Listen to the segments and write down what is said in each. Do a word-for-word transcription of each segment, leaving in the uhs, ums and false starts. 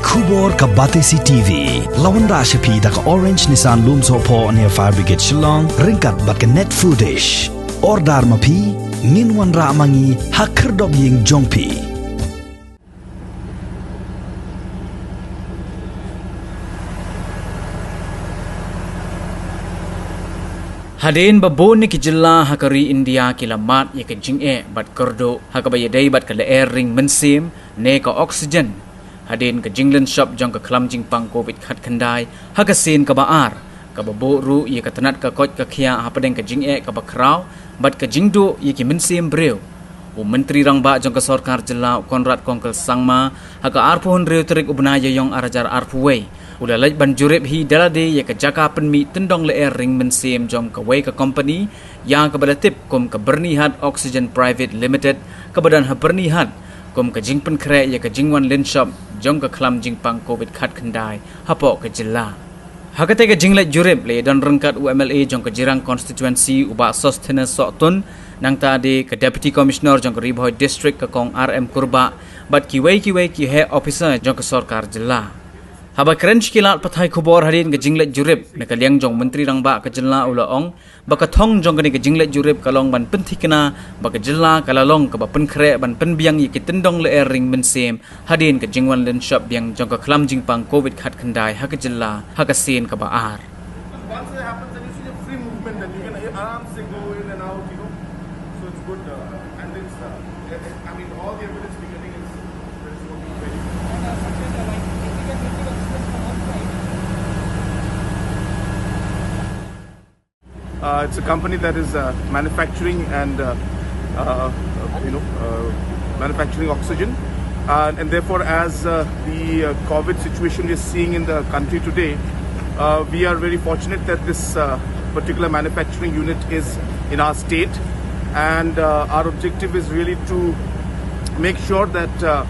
Khubor ka Batesi T V. La wanrah sha phi da ka Orange Nissan Lumsohphoh near Fire Brigade Shillong, ryngkat bad ka Net Foodish. Order ma phi, ngin wanrah ma ngi ha khyrdop ïing jong phi. Hadien ba bun ki jylla ha ka ri India ki la mad ïa ka jingeh bad kyrduh ha kaba ïadei bad ka lyer ring mynsiem ne ka oxygen. Hadien ka jinglynshop jong ka khlam jingpang Covid khatkhyndai ha ka sien kaba ar, kaba buh ruh ïa ka tnat ka koit ka khiah hapdeng ka jingeh kaba khraw bad ka jingduh ïa ki mynsiem briew. U Myntri Rangbah jong ka Sorkar Jylla, u Conrad Kongkal Sangma, ha ka arphew hynriew tarik u bnai Ïaïong arhajar arphew wei, u la leit ban jurip hi da lade ïa ka jaka pynmih tyndong lyer ring mynsiem jong kawei ka kompani ïa kaba la tip kum ka Byrnihat Oxygen Private Limited, kaba don ha Byrnihat, kum ka jingpynkhreh ïa ka jingwan lynshop jong ka khlam jingpang Covid khatkhyndai hapoh ka jylla. Ha katei ka jingleit jurip la ïadon ryngkat u M L A jong ka Jirang Constituency, u Bah Sosthenes Sohtun, nangta de ka Deputy Commissioner jong ka Ri Bhoi District, ka Kong R M Kurbah, bad kiwei kiwei ki heh officer jong ka sorkar jylla. Haba kren sha ki lad pathai khubor hadien ka jingleit jurip na ka liang jong u Myntri Rangbah ka jylla, u la ong ba ka thong jong kane ka jingleit jurip ka long ban pynthikna ba ka jylla ka la long kaba pynkhreh ban pynbiang ïa ki tyndong lyer ring mynsiem hadien ka jingwan lynshop biang jong ka khlam jingpang Covid khatkhyndai ha ka jylla ha ka sien kaba ar. Once it happens, then you see a free movement, then you can aram se go in and out, you know. So it's good, uh, and it's, uh, I mean, all the evidence we're getting is that it's working very well. Uh, it's a company that is, uh, manufacturing and, uh, uh, you know, uh, manufacturing oxygen. Uh, and therefore, as, uh, the, uh, Covid situation is seeing in the country today, uh, we are very fortunate that this, uh, particular manufacturing unit is in our state. And, uh, our objective is really to make sure that, uh,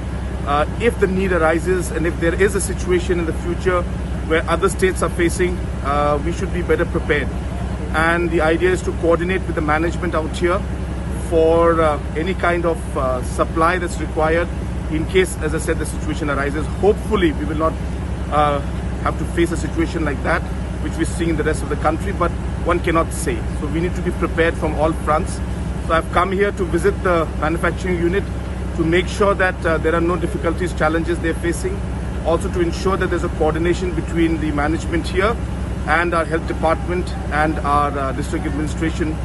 uh, if the need arises and if there is a situation in the future where other states are facing, uh, we should be better prepared. And the idea is to coordinate with the management out here for, uh, any kind of, uh, supply that's required in case, as I said, the situation arises. Hopefully, we will not, uh, have to face a situation like that, which we're seeing in the rest of the country, but one cannot say. So we need to be prepared from all fronts. So I've come here to visit the manufacturing unit to make sure that, uh, there are no difficulties, challenges they're facing. Also to ensure that there's a coordination between the management here and our health department and our, uh, district administration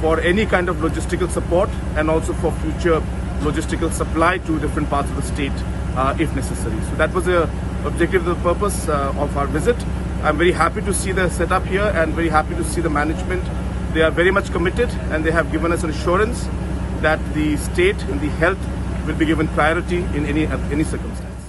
for any kind of logistical support and also for future logistical supply to different parts of the state, uh, if necessary. So that was the objective, the purpose, uh, of our visit. I'm very happy to see the setup here and very happy to see the management. They are very much committed and they have given us an assurance that the state and the health will be given priority in any, any circumstance.